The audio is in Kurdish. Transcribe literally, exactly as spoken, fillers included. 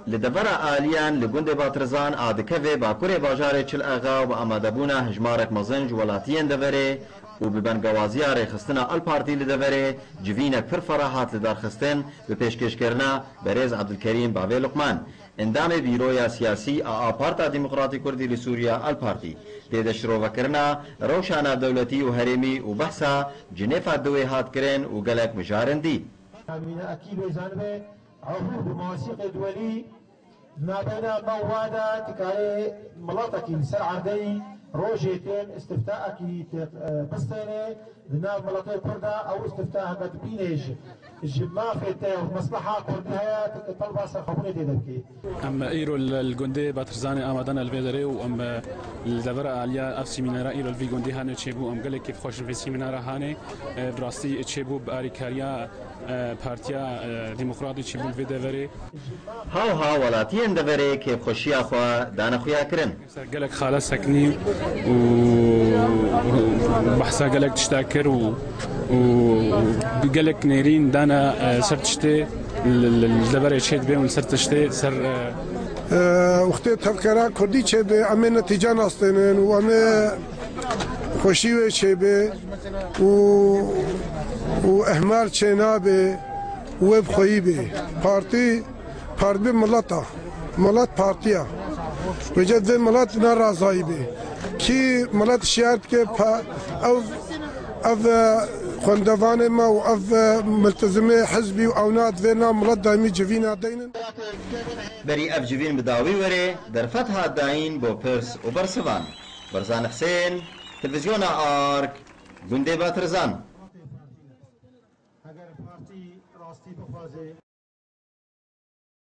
Li devera Aliyan li gundê Batirzan a dikeve bakurê bajarê Çil Axa û bi amadebûna hejmarek mezin ji welatiyên deverê û bi bengewaziya rêxistina El Partî li deverê civînek pir ferah hat lidarxistin bi pêşkêşkirina berêz Ebdulkerîm Bavê Luqman, endamê Bîroya Siyasî a Aparta Demokratî Kurdî li Sûriya El Partî. Tê de şirovekirina rewşa navdewletî û herêmî û behsa Cinêfa Duwê hat kirin û gelek mijarin dî. Amîne Ekî bê zanibe, ehûd û mewasîqê duwelî di navbeyna me û wa de dikare miletekî li ser erdeyî rojê tên îstiftaekî tê, e, bistêne di nav miletê Kurda, ew îstifta heke dibîne ji, ji mafê te û mesleha Kurdî heye, tu telba serxwebûnê tê de bikî. Em îro li, li gundê Batirzanê amadane li vê derê û em, e, li devera aliya ev semînara îro li vî gundî hane çêbû. Em gelek kêfxweş in vê semînara hane. E, bi rastî çêbû bi arîkariya, e, Partiya, e, Demokratî çêbû li vê deverê. Haw ha welatiyên deverê kêfxweşiya xwe dane xuya kirin. Ser gelek xala sekinî û behsa gelek tişta kir û, û gelek nêrîn dana, e, ser tiştê li, li, li deverê çê dibe û li ser tiştê ser, e, E, wextê tevkera Kurdî çêbe, em ê netîce nastênin û em ê xweşî wê çêbe û, û ihmal çênabe û wê bi xweyî be. Partî, partî milet a. Milet partî ya. Wêce divê milet nerazayî be. Kî milet şiyar dike, pa-, ev, ev, e, xwendevanê me û ev, e, miltizimê hizbî û ewna divê na milet daîmî civîna deynin. Berî ev civîn bi dawî were, derfet hat dayîn bo pirs û bersivan. Barzan Hisên, Televîzyona Ark, gundê Batirzan.